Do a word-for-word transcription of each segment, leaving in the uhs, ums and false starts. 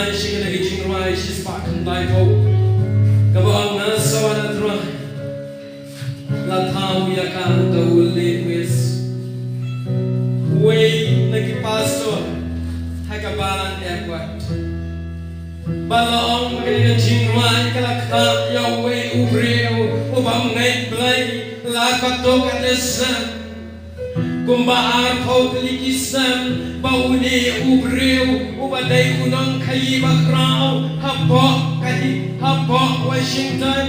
Shi kane ka jingrwai shispah khyndai phew. Kaba ong nga sa wan ha Trai. La thaw ïa ka da u Lewis. Wei na ki pastor ha ka Balang Airport. Ba la ong ba kane ka jingrwai ka la ktah ïa uwei u briew uba ngeit Blei la katto katne snem. Kumba arphew tylli ki snem ba une u briew uba dei u nongkhaïi bakhraw hapoh ka hi, hapoh Washington.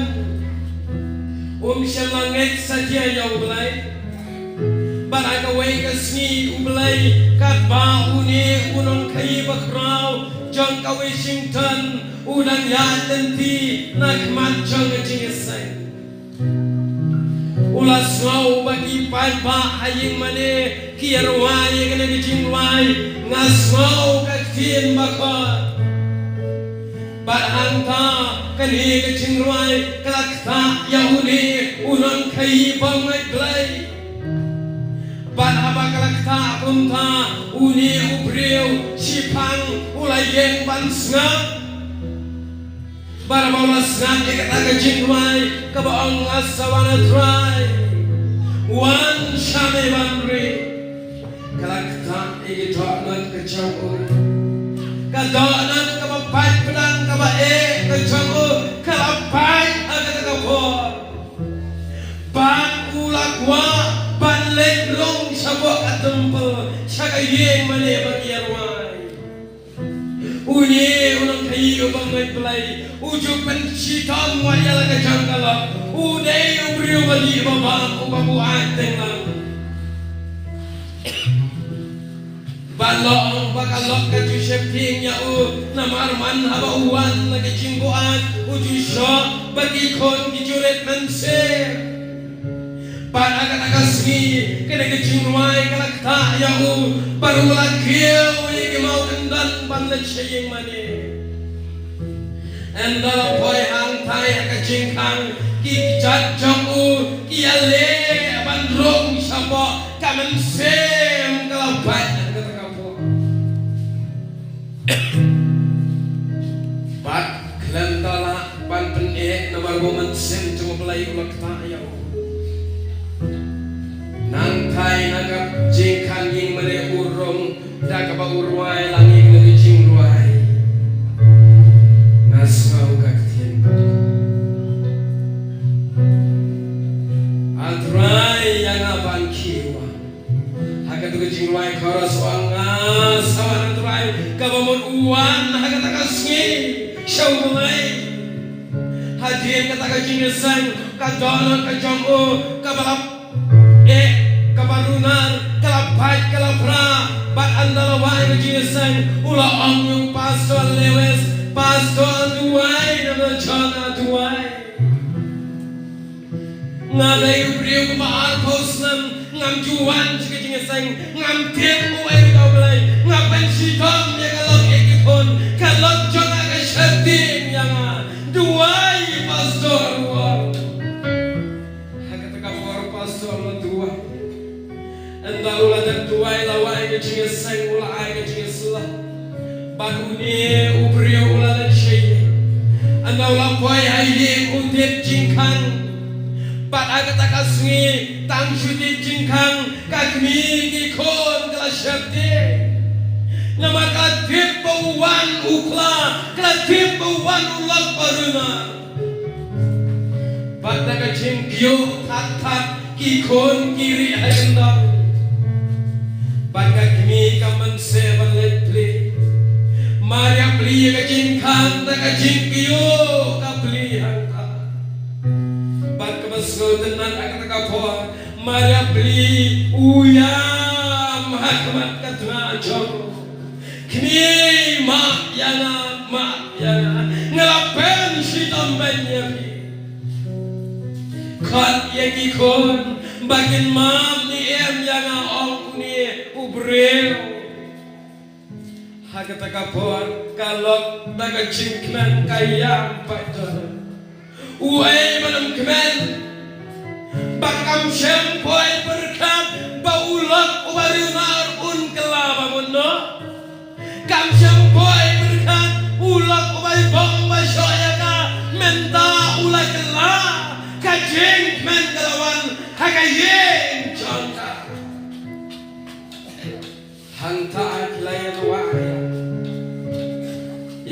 Um shym la ngeit satia ïa U Blei. Bad ha kawei ka sngi U Blei, katba une u nongkhaïi bakhraw jong ka Washington u dang ïaid lynti na khmat jong ka jingïaseng. U la sngew ba ki paidbah ha ïing mane ki ïa rwai ïa kane ka jingrwai, nga sngew ka ktien ba khot. Bad hangta kane ka jingrwai ka la ktah ïa une u nongkhaïi bym ngeit Blei. Bad haba ka la ktah kumta, une u briew shiphang u la ïeng ban sngap. Bad haba u la sngap ïa kata ka jingrwai kaba ong nga sa wan ha Trai, wan sha me ban rieh. Ka la ktah ïa ka dohnud ka jong u. Ka dohnud kaba pait pdang kaba eh ka jong u ka la pait ha kata ka por. Bad u la kwah ban leit rung shapoh ka temple, sha ka ïing mane ba ki ïa rwai. Une u nongkhaïi u bym ngeit Blei u ju pynshitom wat ïa la ka jong ka lok. U dei u briew ba dih ba bam uba buaid teng lang. Bad la ong ba ka lok ka ju sheptieng ïa u, namar man haba u wan na ka jingbuaid u ju shoh ba ki khun ki ju rit mynsiem. Bad ha kata ka sngi kane ka jingrwai ka la ktah ïa u, bad u la kiew ïa ki mawkyndon ban leit sha ïing mane. Ynda la poi hangtai ha ka jingkhang, ki kjat jong u ki ïaleh ban rung shapoh ka mynsiem ka la pait ha kata ka por. Bad khlem da lah ban pyneh namar ba u Mynsiem jong U Blei u la ktah ïa u. Nangtai na ka jingkhang ïing mane u rung da kaba u rwai lang ïa ka jingrwai. Nga sngew ka ktien ba A Trai ïa nga ban khie wan. Ha katu ka jingrwai chorus u ong nga sa wan A Trai, kaba mut u wan ha kata ka sngi sha U Blei. Hadien kata ka jingïaseng ka dohnud ka jong u kaba la eh kaba runar ka la pait ka la pra. Bad ynda la wai ka jingïaseng u la ong ïa u Pastor Lewis, Pastor, duwai na ma John, duwai. Nga dei u briew ba arphew snem ngam ju wan sha ka jingïaseng, ngam tip uei uta U Blei, nga pynshitom ïa ka lok ïa ki khun, ka lok jong nga ka sheptieng ïa nga. Duwai Pastor, duwai. Ha kata ka por Pastor la duwai. Ynda u la dep duwai la wai ka jingïaseng, u la ai ka jingïaseng. Bad une u briew u la leit sha ïing. Ynda u la poi ha ïing u tied jingkhang. Bad ha kata ka sngi tang shu tied jingkhang ka kmie ki khun ka la sheptieng. Namar ka la tip ba u wan u khla, ka la tip ba u wan u lok ba runar. Bad da ka jingkiew thad thad ki khun ki rieh ha ïing. Bad ka kmie ka mynsiem ban leit plie. Mar ïa plie ïa ka jingkhang da ka jingkiew ka plie hangta. Bad kaba sngewtynnat ha kata ka por, mar ïa plie u ïam ha khmat ka tnga jong u. Kmie, map ïa nga, map ïa nga. Nga la pynshitom beiñ ïa phi. Khot ïa ki khun ba kin map ne em ïa nga, ong une u briew. Ha kata ka por ka lok da ka jingkmen ka ïam pat don. Uei ban ym kmen? Ba kam shym poi pyrkhat ba u lok uba runar un kylla ba mut noh. Kam shym poi pyrkhat u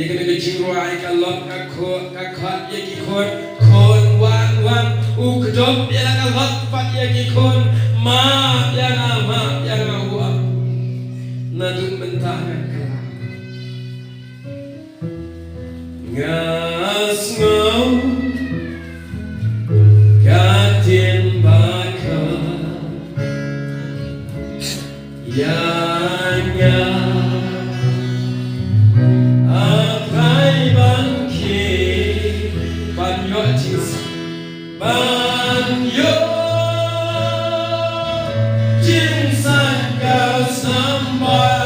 Kane ka jingrwai ka lot ka khot, ka khot ïa ki khun, khun wan wan, u kdup ïa la ka lot pat ïa ki khun, map ïa nga, map ïa nga u ap. Naduh mynta ngan kylla. Nga sngew ka ktien ba khot ïa nga, a phai ban khie, ban ïoh jingsain, ban ïoh jingsain ka snam ba